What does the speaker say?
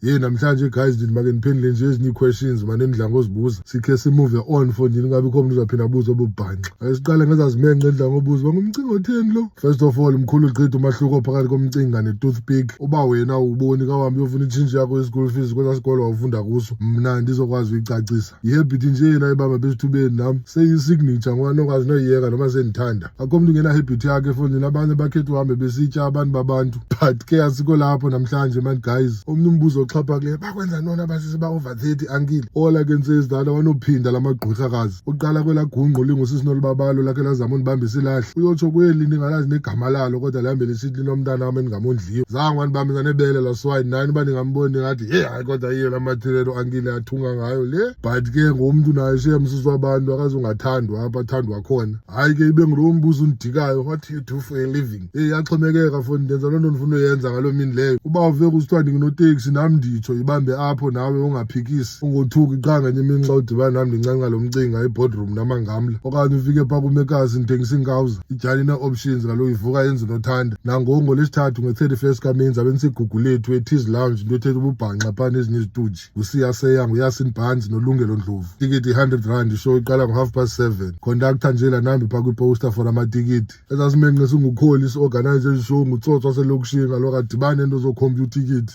Ye, namhlanje guys, ndithi make ndiphendule nje ezinye ii-questions mane ndidla ngozibuza, sikhe si-move on for ndini, kungabikho mntu uzawuphinda abuze obubhanxa. Ake siqale ngezazimenxe endidla ngobuza uba ngumcinga otheni lo. First of all, mkhulu gqitha umahluko phakathi komcinga ne-toothpick. Uba wena awuboni, kawuhambe uyofuna itshintshi yakho ye-school fees kwesaa sikolo wawufunda kuso, mna ndizokwazi uyicacisa. Yi-habit nje yena ibamba besithubeni, nam seyiyi-signature ngoba nokwazi noyiyeka noma sendithanda. Akho mntu ungena-habit yakhe efondini, abanye bakhetha uhambe besitya abantu babantu, but ke asikho lapho namhlanje man guys. Omnye umbuzo oxhaphakileyo, bakwenza ntoni abasisi ba-over 30, uncle? All I can say is that awanophinda la magqwirhakazi. Uqala kwelaa gungqu lingusisi nolubabalo lakhe lazama undibambisa ilahle, uyotsho kweli ndingalazi negama lalo, kodwa lihambe lisithi linomntana wam endingamondliyo. Zange wandibambisa nebele laswayi nani, uba ndingamboni ndingathi ye hayi, kodwa yiyo la material uncle athunga ngayo le. But ke ngumntu naye shiye msisi wabantu, akazungathandwa apha athandwa khona. Hayi ke, ibe ngulo mbuzo undidikayo, what do you do for a living? Eyi, yaxhomekeka fo, ndenza loo nto ndifuna uyenza ngaloo mini leyo. Uba uve kusithiwa ndingunoteksi, nam nditsho ibambe apho nawe, ungaphikisi, ungothuki qha ngenye imini xa udibana nam ndincanca lo mcinga eboardroom namangamla, okanye ufike phaa kumekasi ndithengisa iinkawuza. Idyani inee-options kaloku, ivuka yenza unothanda. Nangoku ngoLwesithathu nge-31 kaMenzi abe nisigugu lethu eTeas Lounge, into ethetha ububhanxa phaa nezinye izituji, nguSiyaseya, nguYasin Barnes noLungelo Ndlovu. Tikiti i-R100, ishow iqala ngo-7:30. Conductor nje laa nambi phaa kwiposter for amatikiti. Esasimenqe singukholi si-organize ezi show, ngutsotso waselokishini kaloku, adibane nento zokhompyutha itikiti.